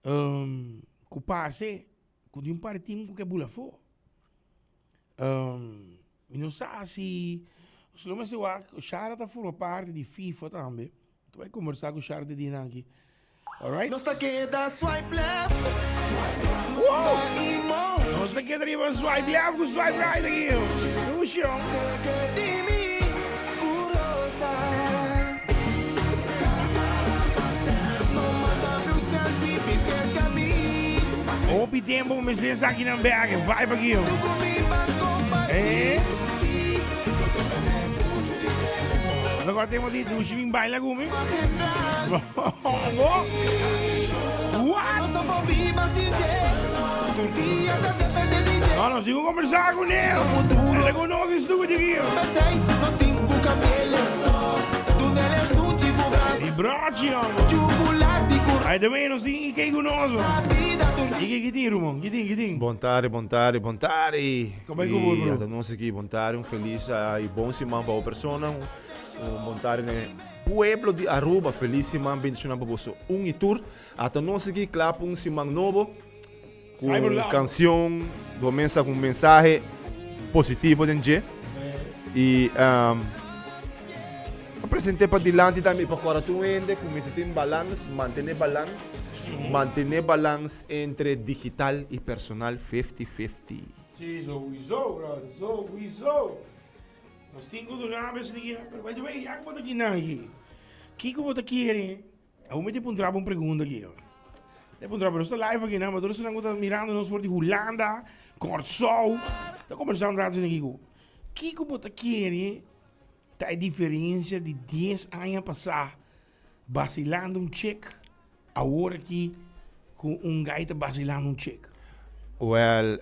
Ku parse ku di un par di tim ku ke bula afó. Mi no sa si lo mester wak, Shara ta forma parti di FIFA tambe. Ta bai kombersá ku Shara di dianan aki. Alright. Nos ta keda swipe left. Wow! Nos ta keda riba swipe left ku swipe right aki. Emoshon. Hopi tempo ku mester esaki nan bek, e vibe aki. Eh? Ando kwa tempo di dushi bin baila ku mi. What? No, no, sigo conversar con él. Él conoce estuvo chiquillo. Y brochi, hombre. Ay, de bueno, sí, y qué conoce. Y qué quitín, Rumón, quitín, quitín. Bon tarde, bon tarde, bon tarde. Como é que vou, bro? Ata nos aqui, bon tarde, un feliz y bon siman pa bo persona. Un bon tarde ne pueblo di Aruba. Feliz siman, bendiciona pa boso un y tur. Ata nos aki kla pa un siman nobo ku un kansion, bo mesa ku un mensahe positivo den dje. I a present'é pa dilanti tambe pa kòrda tur hende ku mester tin balans, mantené balans, mantené balans entre digital i personal fifty fifty. Sí, souiso, brother, souiso. Nos tin ku duna bes di kia, pero by the way, ya ku bo ta kinan aki, kiko bo ta kere? Awor mi ta puntra bo un pregunta aki. Ta puntra bo, nos ta live aki nan, ma tur esnan ku ta mirando nos for di Hulanda, Kòrsou, ta kombersá un rato esaki ku, kiko bo ta kere ta e diferensia di dies aña pasá basilando un chek, awor aki ku un gai ta basilando un chek? Wèl,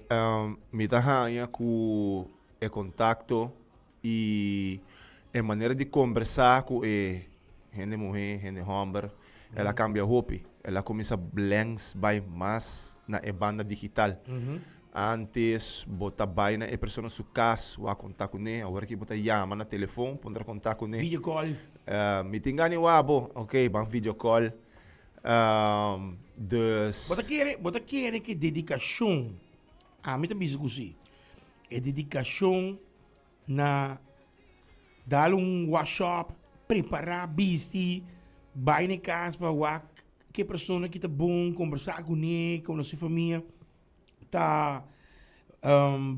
mi ta haña ku e kontakto I e manera di kombersá ku e hende muhé, hende hòmber, el a kambia hopi. El a kuminsá blèns bai mas na e banda digital. Ántes bo ta bai na e persona su kas wak kontá kuné, awor aki bo ta yama na telefon puntra kontá kuné. Video call. Mi tin gana di wak bo, ok, ban video call. Dus. Bo ta kere, bo ta kere ku dedikashon, ami ta bisa ku si, e dedikashon na dal un wash up, prepara, bisti, bai na e cas pa wak ke persona ki ta bon, combersa cune, conoce famia, ta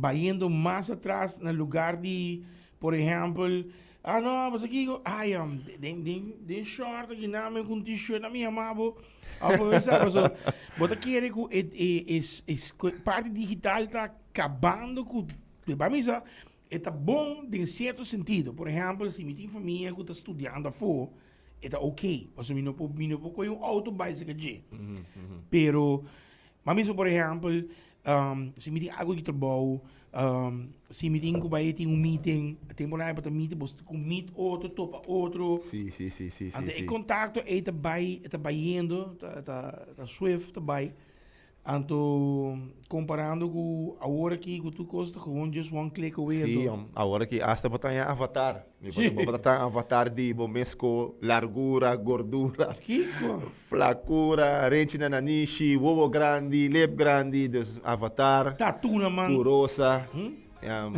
bayendo mas atras na lugar di, por ehempel, ah no, pasobra kiko, ay den den den short aki nan mi ku un t-shirt nan mi yama bo, of pasobra bo ta kere ku e e e parti digital ta kabando ku Di pa misa, e ta bon den sierto sentido. Por ehèmpel, si mi tin famia ku ta studiando afó, e ta oké, pasobra mi no por, mi no por kohe un outo bai serka dje. Pero, pa misa por ehèmpel, si mi tin algu di trabou, si mi tin ku bai tin un meeting, temporada bo ta meet, bo ku meet otro, topa otro. Sí, sí, sí, sí, sí. Anto e kontakto ei ta bai, e ta bayendo, ta, ta, ta swift ta bai. Anto comparando cu awor aki cu tur cos ta gewoon just one click away Sí, anto. awor aki hasta bo ta haña avatar. Mi por bo ta haña avatar di bo mes cu largura, gordura, Kiko? flacura, renchi na nanishi, wowo grandi, lip grandi, dus avatar. Tatu na man. Cu rosa.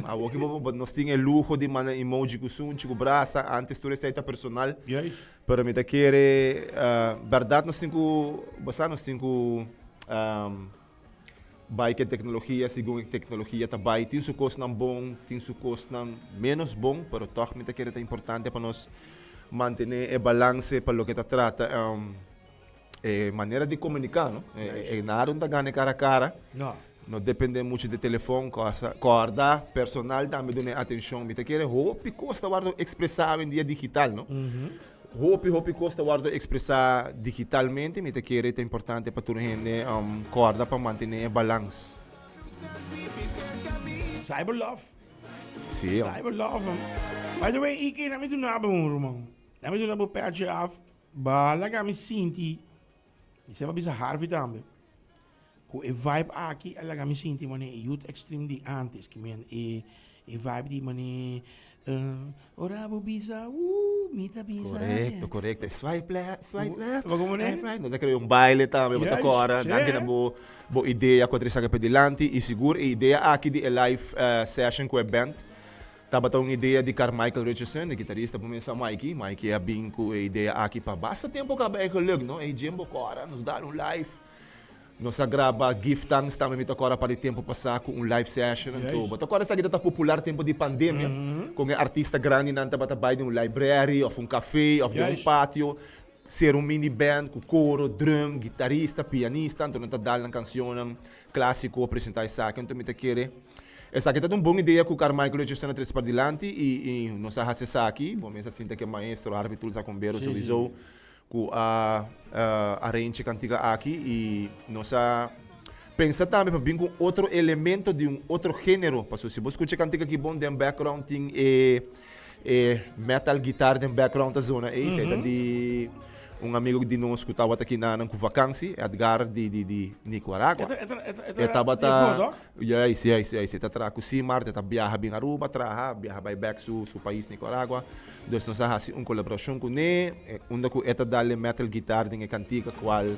Awor aki bo nos tin e luho di manda emoji cu sunchi, cu brasa, antes tur esei ta personal. Juist. Pero mi ta kere, bèrdat nos tin ku, bo sa, nos tin ku bai ku e teknologia segun e teknologia ta bai. Tin su kosnan bon, tin su kosnan ménos bon, pero tòg mi ta kere ta importante pa nos mantené e balanse pa loke ta trata e manera di komuniká, no? E nada no ta gana e kara a kara. No depende mucho di telefon, cosa. Corda, personal tambe duna e atencion. Mi ta kere hopi cos ta wordo expresa awendia digital, no? Hopi, hopi cos ta wordo expresa digitalmente. Mi ta kere ta importante pa tur hende corda pa mantene e balans. Cyber love. Sí. Cyber love. By the way, Ike, na mi duna bo un ruman. Na mi duna bo petje af. Ba laga mi sinti, i se ba bisa Harvey tambe. Ku e vibe aki a laga mi sinti manera e Youth Extreme di antes, ki men e e vibe di manera ora bo bisa uh. Mi ta bisa. Correcto, correcto. Swipe left, swipe left. Bo como ne? Swipe right. Nos a crea un baile tambe, bo ta Juist, cora. sí. Danki na bo, bo idea cu a trece aki padilanti. Y sigur e idea aki di e live session cu e band tabata un idea di Carmichael Richardson, e guitarista bo mesa Mikey. Mikey a bin cu e idea aki pa basta tempo caba e geluk, no? Ey Jim bo cora, nos dal un live. Nos a graba Give Thanks tambe mi ta kòrda pa di tempu pasá ku un live session anto bo ta kòrda esaki ta popular tempu di pandemia kon e artista grandinan tabata bai den un library òf un kafé òf den un patio sera un mini band ku koro, drum, gitarista, pianista anto nan ta dal nan kanshonnan klásiko presentá esaki anto mi ta kere esaki ta un bon idea ku Carmichael Richardson a trese padilanti i nos a hasi esaki bo mes a sinta ku e maestro Harvey Tulsa Combero souiso Ku a arrange e kantika aki i nos a pensa tambe pa bin ku un otro elemento di un otro género. Pasobra si bo skucha e kantika aki bon den background tin e e metal guitar den background ta zona ei. Esei ta di un amigo di nos ku tabata aki na nan ku vakansi, Edgar di di di Nicaragua. E tabata Juist, juist, juist. E ta traha ku Simart, e ta biaha bin Aruba traha, biaha bai bek su su pais Nicaragua. Dus nos a hasi un kolaborashon kuné, unda ku e ta dal e metal guitar den e kantika kual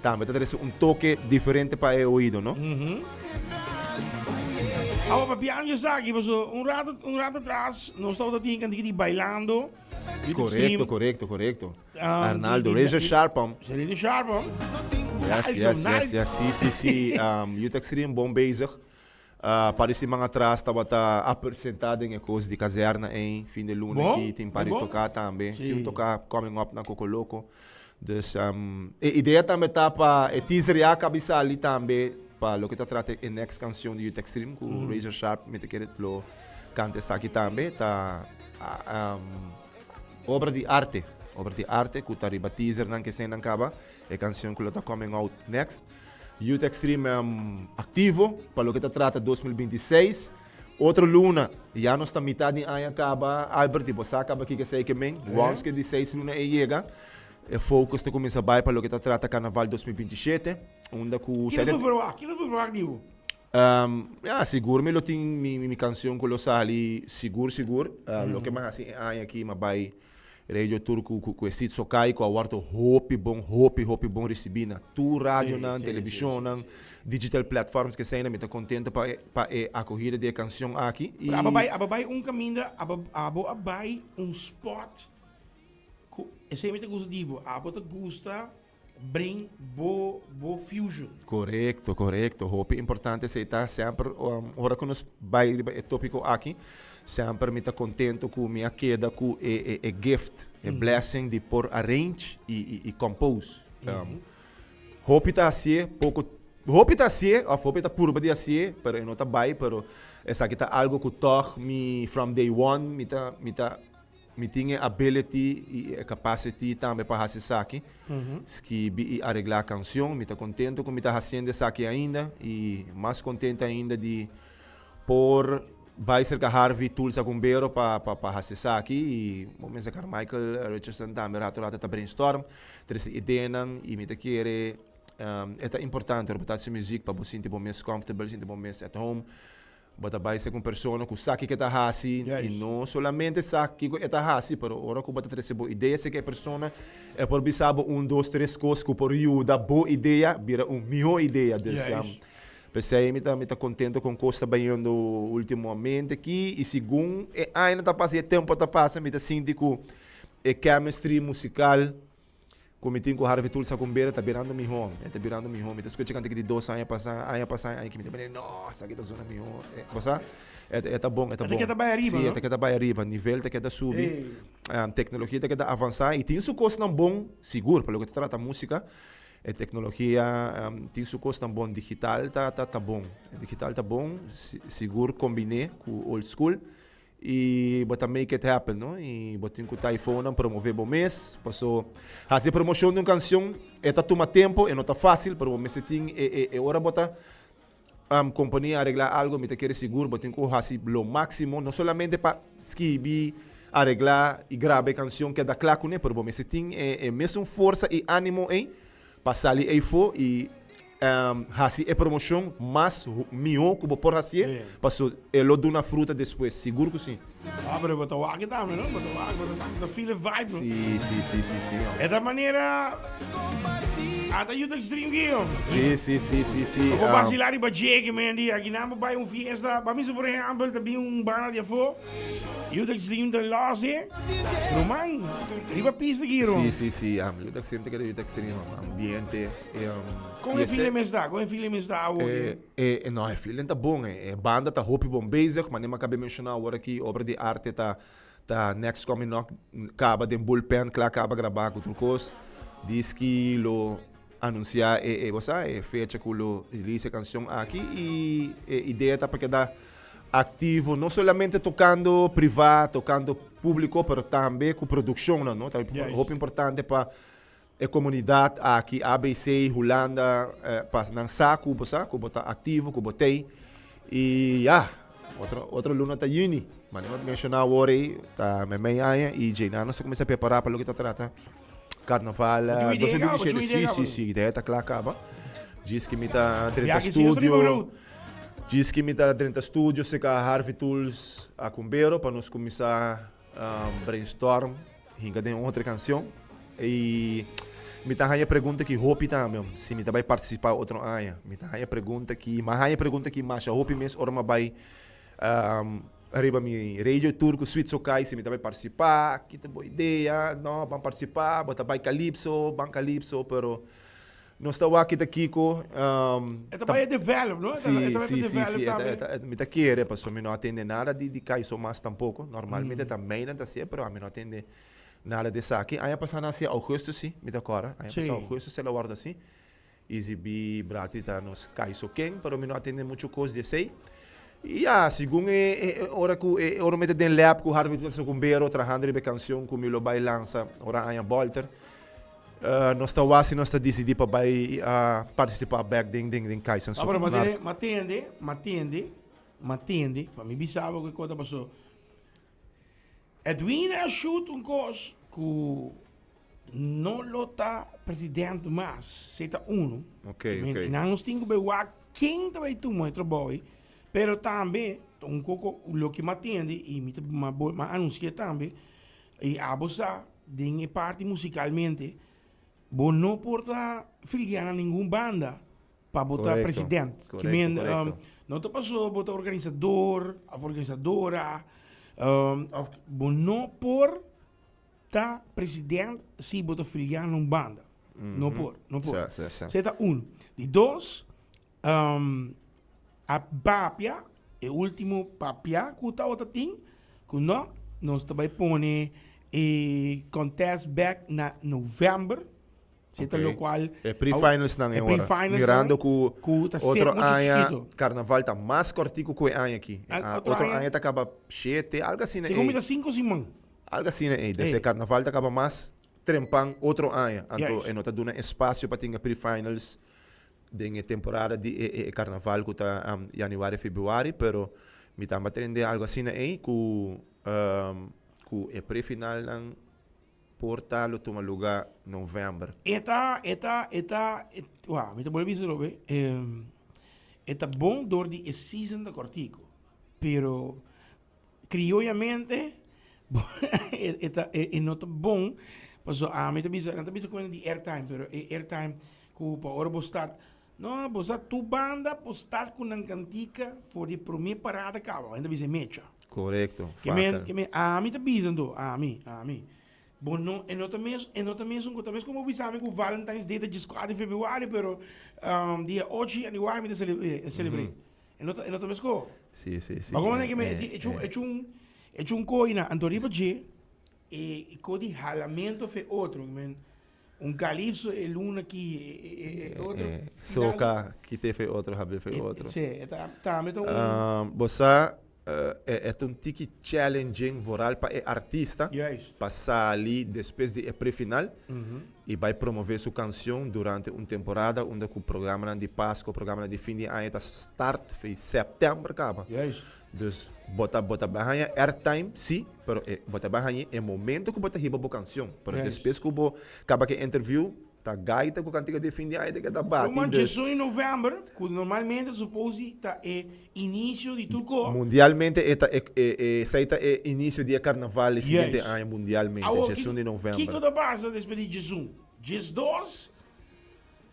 tambe ta trese un toke diferente pa e oido, no? Awa papiando esaki, paso un rato, un rato atras nos tabata tin e kantika di Bailando. Korekto, korekto, korekto. Arnaldo, Razor Sharp hom. Razor Sharp hom. Yes, yes, yes, yes. Si, si, si. Youth Extreme bon bezig. Par di siman atras tabata a presenta den e kos di kazerna ei. Fin di luna aki tin par di toka tambe. Tin un toka coming up na Coco Loco. Dus e idea tambe ta pa e teaser ya kabi sali tambe pa loke ta trata e next cancion di Youth Extreme ku Razor Sharp mi ta kere lo kanta esaki tambe ta Obra di arte, obra di arte ku ta riba teasernan ke eseinan kaba, e kanshon ku lo ta coming out next. Youth Extreme aktivo pa loke ta trata 2026. Otro luna, ya nos ta mitad di aña kaba, Albert, i bo sa kaba kiko esei ke men. Once ke di seis luna e yega, e focus ta kuminsá bai pa loke ta trata Karnaval 2027, unda ku. Kiko nos por verwagt? Kiko nos por verwagt di bo? Ya, sigur mi lo tin mi mi canción cu lo sali sigur sigur. Loke mi a haci e aña aki mi a bay radio tour cu cu e Sid Sokai cu a wordo hopi bon hopi hopi bon ricibi na tur radionan, televisionnan, digital platforms keseynan. Mi ta contento pa e pa e acogida di e cancion aki y. Pero abo a bay abo a bay un caminda abo abo a bay un spot cu esey mi ta gusta di bo abo ta gusta Bring bo bo fusion. Korekto, korekto. Hopi importante esei ta. Semper ora ku nos bai riba e topiko aki, semper mi ta kontento ku mi a keda ku e e gift, e blessing di por arrange i i compose. Hopi ta hasié, poko, hopi ta hasié òf hopi ta purba di hasié, pero e no ta bai, pero esaki ta algo ku tòg mi from day one mi ta mi ta Mi tin e ability i e capacity tambe pa hasi esaki, skibi i areglá cancion. Mi ta contento cu mi ta haciendo esaki ainda i mas contento ainda di por bai cerca Harvey Tulsa Gumbero pa pa hasi esaki i bo mester Carmichael Richardson tambe rato rato ta brainstorm, trece ideanan i mi ta kere e ta importante ora bo ta haci muziek pa bo sinti bo mes comfortable, sinti bo mes at home. Bo ta bai ser ku un persona ku sa kiko e ta hasi i no solamente sa kiko e ta hasi, pero ora ku bo ta trese bo idea serka e persona, e por bisa bo un, dos, tres kos ku por yuda bo idea bira un mihó idea. Dus, p'esei mi ta mi ta kontento kon kos ta bayendo ultimamente aki i segun e añanan ta pasa i e tempu ta pasa mi ta sinti ku e chemistry musikal Ku mi tin ku Harvey Tulsa ku Mbera ta birando mihó. E ta birando mihó. Mi ta skucha kantiki di dos aña pasá, aña pasá, aña aki mi ta bini, no, esaki ta zona mihó. Bo sa? E ta, e ta bon, e ta E ta bon. keda bai ariba, Sí, e no? ta keda bai ariba. Nivel ta keda subi. Ey. Teknologia ta keda avansá i tin su kosnan bon, sigur, pa loke ta trata músika. E teknologia tin su kosnan bon. Digital ta, ta, ta bon. Digital ta bon, sigur kombiné ku old school. I bo ta make it happen, no? I bo tin ku tyfoonnan promove bo mes. Paso hasi promocion di un cancion e ta tuma tempo, e no ta facil, pero bo mester tin e e e ora bo ta componi, aregla algo, mi ta kere sigur bo tin ku hasi lo maximo, no solamente pa skibi, aregla i graba e cancion keda kla kuné, pero bo mester tin e e mesun forsa i animo ei pa sali eifo i. Hasi e promocion mas miho cu bo por hacié, paso e lo duna fruta despues, sigur cu si. Ah, pero bo ta wak tambe, no? Bo ta wak, bo ta feel e vibe, no? Si, si, si, si, si. E ta manera ata Youth Extreme ki, yo. Si, si, si, si, si. Bo por vacila riba dje, men di aki nan bo bai un fiesta, pa mi por ehempel ta bin un banda di afó, Youth Extreme ta los e, ruman, riba pista ki, ruman. Si, si, si, Youth Extreme ta keda Youth Extreme, ambiente. Kon e feeling mes ta? Kon e feeling mes ta awor? E, no, e feeling ta bon. E banda ta hopi bon bezig. Manera mi a kaba menshoná awor aki, obra di arte ta ta next coming up kaba den bullpen, kla kaba grabá ku tur kos. Diski lo anunsiá e, e, bo sa, e fecha ku lo release e kanshon aki i e idea ta pa keda aktivo no solamente tokando privá, tokando públiko, pero tambe ku produkshonnan, no? Ta hopi importante pa E komunidat aki, ABC, Hulanda, pa nan sa ku bo sa, ku bo ta aktivo, ku bo t'ei. I ya, otro, otro luna ta yüni. Manera mi a menshoná awor ei, ta meimei aña i djei nan nos ta kuminsá prepará pa loke ta trata karnaval 2027. Si, si, si, idea ta kla kaba. Djis ki mi ta drenta studio, djis ki mi ta drenta studio seka Harvey Tools a Kumbero pa nos kuminsá Brainstorm hinka den un otro canción y mi ta haña pregunta ki hopi tambe si mi ta bay participa otro aña. Mi ta haña pregunta ki, mi a haña pregunta ki masha hopi mes ora mi a bay riba mi radio tour ku Sweet Sokai si mi ta bay participa, ki ta bo idea, no ban participa, bo ta bay Calypso, ban Calypso, pero Nos ta wak kita kiko. E ta bai develop, no? Si, si, si, si. Mi ta kere, pasobra mi no a tende nada di di Kaiso mas tampoko. Normalmente ta meinan ta hasié, pero ami no a tende nada di esaki. Aña pasá nan hasié augustus, si, mi ta kòrda. Aña pasá augustus el a wòrdu hasi. Easy B, Bradley ta nos Kaiso ken, pero mi no a tende muchu kos di esei. I ya, segun e ora ku e ora mi ta den lab ku Harvey Tumbero trahando riba e kanshon ku mi lo bai lansa ora aña bòlter. Nos ta wak si nos ta disidí pa bai partisipá bèk den den den Kaisan Pero ma tende, ma tende, ma tende, ma tende, pa mi bisa bo ke kos ta pasó. Edwina a shoot un kos ku no lo ta president mas, esei ta uno. Ok, ok. Nan nos tin ku bai wak ken ta bai tuma e trabou ei, pero tambe ta un koko loke mi a tende i mi ta mi a anunsi'é tambe, i abo sa Den e parti musicalmente, bo no por ta filia na ningun banda pa bo ta president. Correcto, correcto. No ta paso bo ta organisador of organisadora, of bo no por ta president si bo ta filia na un banda. No por, no por. Esei ta uno. Di dos, A papia, e ultimo papia ku tabata tin, ku no, nos ta bai pone e contest back na november. Si ta lokual. E pre-finals nan e ora. Mirando ku otro aña karnaval ta mas kòrtiku ku e aña aki. Otro aña ta kaba shete, algu asina ei. Segun mi ta sinku siman. Algu asina ei. Des e karnaval ta kaba mas trempan otro aña. Anto e no ta duna espasio pa tin e pre-finals Den e temporada di e carnaval cu ta januari februari pero mi tamba trende algo asina ey cu cu e prefinalnan por ta lo tuma luga november. E ta e ta e ta wou mi ta bolbe bisa atrobe e ta bon door di e season ta cortico pero Crioyamente e ta e no ta bon pasobra ami ta bisa nan ta bisa cu di airtime pero e airtime cu pa ora bo start no bo sa tur banda por start cu nan cantica for di prome parada caba nan ta bisa e mecha. Corecto, fatal. Ke men ami ta bisa anto ami ami bo no e no ta mes e no ta mesun cu ta mes como bo bisa mi cu Valentine's Day ta dieskuater di februari pero dia ocho di januari mi ta celebrate. E no ta, e no ta mesko. Sí, sí, sí. Ma como que me hecho hecho un hecho un coina anto riba dje e e ko di halamento fe otro men un calypso e luna ki e e e otro Eh, soca kite fe otro habri fe otro. Sí, e ta tambe ta un Um, bo sa eh, e e ta un tiki challenging vooral pa e artista Juist. pa sali despues di e prefinal i bai promové su kansion durante un temporada unda ku programanan di Pasko, programanan di fin di aña ta start fei sèptèmber kaba. Dus bo ta bo ta bai haña airtime sí, pero e bo ta bai haña e momento ku bo ta hiba bo kansion. Pero despues ku bo kaba ku e interview. Ta gaita ku kantika di fin di aña ta keda bati. Ruman djesun di novèmber, ku normalmente supos di ta e inisio di tur ko. Mundialmente e ta e esei ta e inisio di e karnaval e siguiente aña mundialmente, djesun di novèmber. Kiko ta pasa despues di djesun? Djesdos?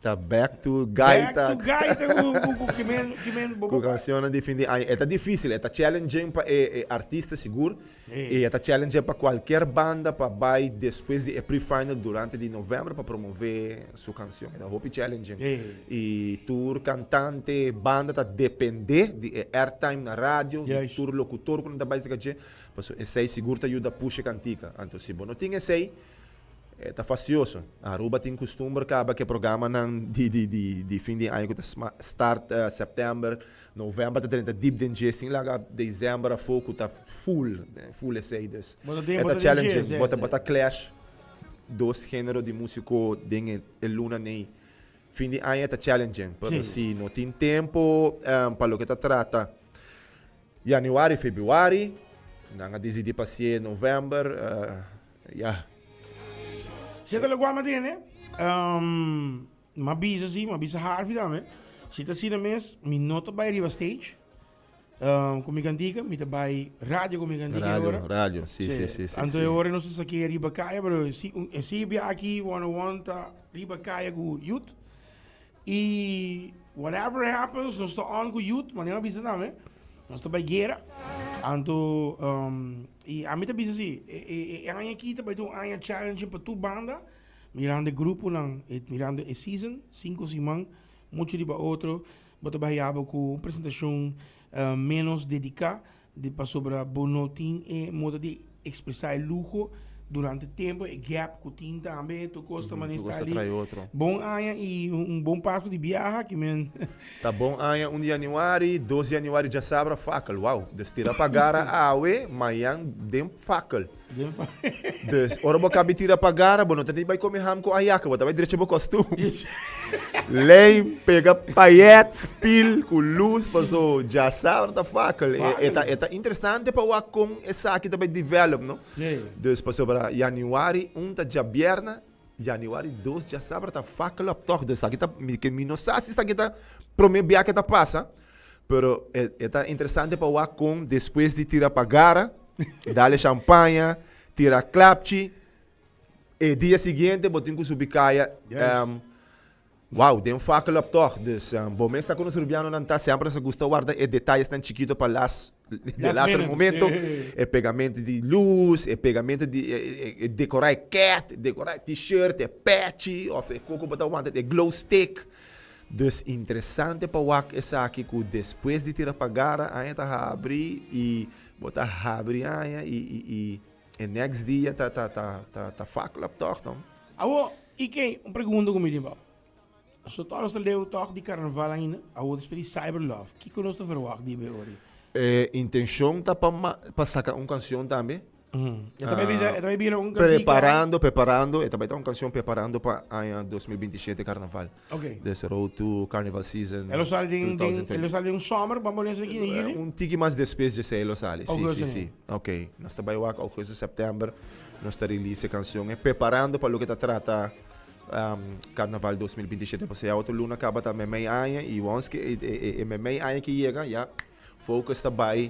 Ta back to gaita. Back to gaita ku ku ku kimen kimen bo Ku kansionnan di fin di aña. E ta difísil, e ta challenging pa e e artista sigur. I e ta challenging pa kualkier banda pa bai despues di e pre-final durante di novèmber pa promové su kansion. E ta hopi challenging. I tur kantante, banda ta dependé di e airtime na radio, di tur lokutor ku nan ta bai saka dje. Pasobra esei sigur ta yuda push e kantika. Anto si bo no tin esei, E ta fastioso. Aruba tin custumber caba cu e programanan di di di di fin di aña cu ta start september, november ta drenta diep den dje sin laga december afo cu ta full, full esey. Dus Bo ta den, e bo ta ta den dje, challenging. sí, Bo ta sí. bo ta clash dos genero di musico den e e luna ney. Fin di aña ta challenging, pero Sí. si no tin tempo pa loke ta trata januari, februari, nan a dicidi pa hacié november. Ya. Si ta lokual mi a tende, mi a bisa si, mi a bisa Harvey tambe, si ta asina mes, mi no ta bai riba stage ku mi kantika, mi ta bai radio ku mi kantika e Radio, ora. radio, si, si, si, si, Anto si. e ora nos ta saké riba kaya, pero si, e si bia aki one on one ta riba kaya ku youth. Y whatever happens, nos ta on cu youth, manera mi a bisa tambe, nos ta bay guera. Anto, um, y ami ta bisa si, e, e, e aña aki ta bay ta un aña challenging pa tur banda, mirando e gruponan, e, mirando e season, cinco siman, mucho riba otro, bo ta bay habo cu un presentacion uh, menos dedica, Di pasobra bo no tin e moda di expresa e luho durante tempo, e gap cu tin tambe, tur cos ta manera Tur cos sta ta li. trae otro. Bon aña y un bon paso di biaha ki men. Ta bon aña un di januari, dos di januari djasabra fakkel, wow. Dus tira pa gara awe, mayan den fakkel. Den fa. Dus ora bo kabi tira pa gara, bo no ta ni bai come ham ku ayaka, bo ta bai drecha bo kostum. Lijm, pega payet, spil ku lus, paso djasabra ta fakkel. E, e ta, e ta interesante pa wak kon esaki ta bai develop, no? Dus pasobra januari un ta djabierna, januari dos djasabra ta fakkel op tog. Dus esaki ta, mi ke mi no sa si esaki ta prome bia ke ta pasa, Pero e e ta interesante pa wak kon despues di tira pa gara, dale champaña, tira klapchi, e dia siguiente bo tin ku subi kaya. Yes. Um, wow, den fakkel op tog. Dus um, bo mes ta konos Rubianonan ta semper sa gusta warda e detayesnan chikito pa las de Last laatste minute. momento. E pegamento di luz, e pegamento di e, e, e decorá e cat, decorá e t-shirt, e pechi, of e koko bo ta wanta, e glow stick. Dus interesante pa wak esaki ku despues di tira pa gara aña ta habri i bo ta habri aña i i i e next dia ta ta ta ta ta fakkel op tòg no. Awor Ike un pregunta ku mi tin pa bo. So tòg nos ta leu tòg di karnaval ainda, awor despues di Cyber Love kiko nos ta verwagt di e ori? E intenshon ta pa pa saka un kanshon tambe. E ta bai bira un cantica. Preparando, preparando, e ta bai ta un canción preparando pa aña 2027 carnaval. Ok. Des road to carnival season. E lo sali den, den, e lo sali den zomer, ban pone esaki den juli? Un tiki mas despues dje esei e lo sali, si, Augustus, si, si. Ok, nos ta bai wak augustus, september, nos ta release e cancion e preparando pa loke ta trata carnaval 2027, pasobra ya otro luna caba ta memey aña y once ke e memey aña ke yega ya Focus ta bai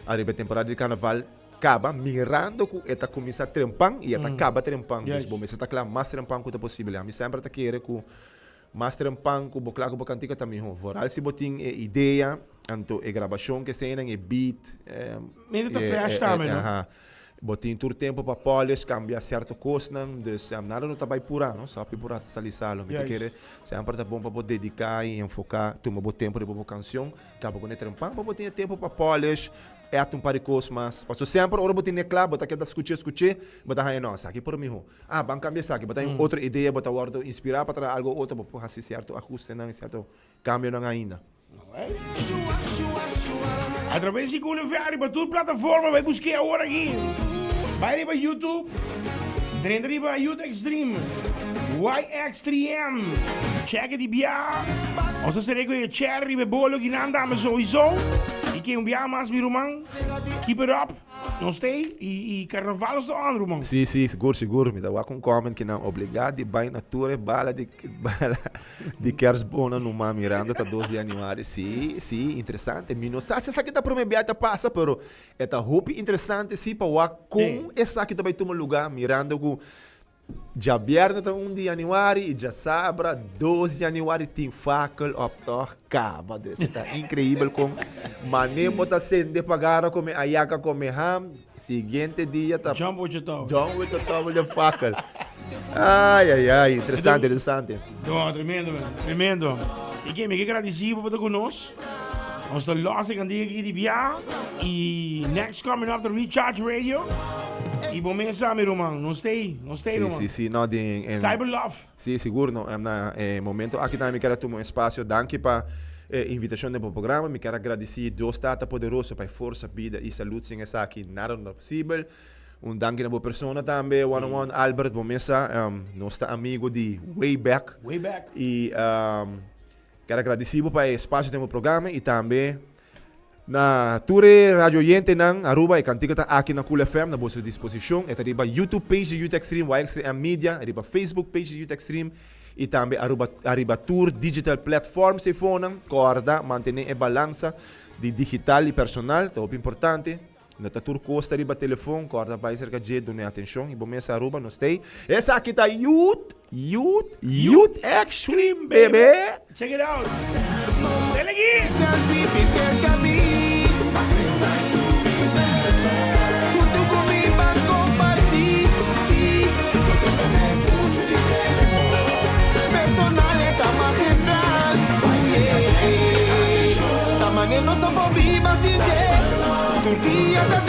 ariba e temporada di carnaval caba mirando cu e ta cuminsa trempan y e ta caba trempan. Dus bo mester ta cla mas trempan cu ta posibel. Ami semper ta kere cu mas trempan cu bo cla cu bo cantica ta miho. Vooral si bo tin e idea, anto e grabacion cu eseinan, e beat. Mester ta fresh tambe, no? Bo tin tur tempo pa polish, cambia cierto cosnan, dus nada no ta bay pura, no? Sopi pura ta sali salo. Mi ta kere semper ta bon pa bo dedica y enfoca, tuma bo tempo riba bo cancion, caba cu ne trempan pa bo tin e tempo pa polish, add un par di cos mas. Pasobra semper ora bo tin ne cla, bo ta keda scuche, scuche, bo ta haña, no, esaki por miho. Ah, ban cambia esaki, bo ta haña un otro idea, bo ta wordo inspira pa traha algo otro, bo por haci cierto ajustenan y cierto cambionan ainda. A través di Koen Ferry pa tur plataforma bai busk'é awor aki. Bai riba YouTube, drenta riba Youth Extreme, YX3M, check di bia. Nos ta ser'é ku e cherry riba e bolo ki nan dame souiso. I ke. Ke un biaha mas mi ruman. Keep it up. Nos stay y carnaval nos ta on ruman. Si si sigur sigur mi ta wak un comment ki nan obliga di bai na tur e bala di bala di kerstboom nan numa mirando ta dos di januari si si interesante mi no sa si esaki ta prome bia ta pasa pero e ta hopi interesante si pa wak kon esaki ta bai tuma luga mirando ku Djabièrnè ta un di yanüari i djasabra dos di yanüari tin fakel op tòg kaba. Dus e ta inkreibel kon mane bo ta sende pagara kome ayaka kome ham, siguiente dia ta Jump with your towel. Jump with your towel den fakel. Ai ai ai, interesante, interesante. No, tremendo man, tremendo. I ke mi ke gradisí bo pa ta ku nos. Nos ta los e kantiga aki di bia i next coming up ta Recharge Radio. I bo mes sa mi ruman, nos ta ei, nos ta ei Sí, ruman. sí, sí, no, den, en, Cyber Love. Sí, sigur no. Em, na e momento aki tambe mi kier a tuma un espacio. Danki pa e invitacion den bo programa. Mi kier a gradici Dios Tata Poderoso pa e forsa, bida y salud. Sin esaki nada no ta posibel. Un danki na bo persona tambe, one on one, Albert, bo mes sa, em, nos ta amigo di way back. Way back. Y, em, Kier a gradisi bo pa e espacio den bo programa y tambe na tur e radio oyentenan Aruba e cantica ta aki na Cool FM na boso disposicion e ta riba YouTube page di Youth Extreme YXTM Media riba Facebook page di Youth Extreme y tambe Aruba ariba tur digital platforms efonan corda mantene e balansa di digital y personal ta hopi importante. No ta tur cos ta riba telefon, corda bay cerca dje, dun'e atencion y bo mes Aruba no stay. Esaki ta Youth, Youth, Youth Extreme bebe! Check it out! Dale aki! Selfie mi cerca mi Hunto cu mi pa comparti Si no te perde mucho di telefon Personal e ta magistral Yeah Ta mane nos no por biba sin dje Tur dia ta.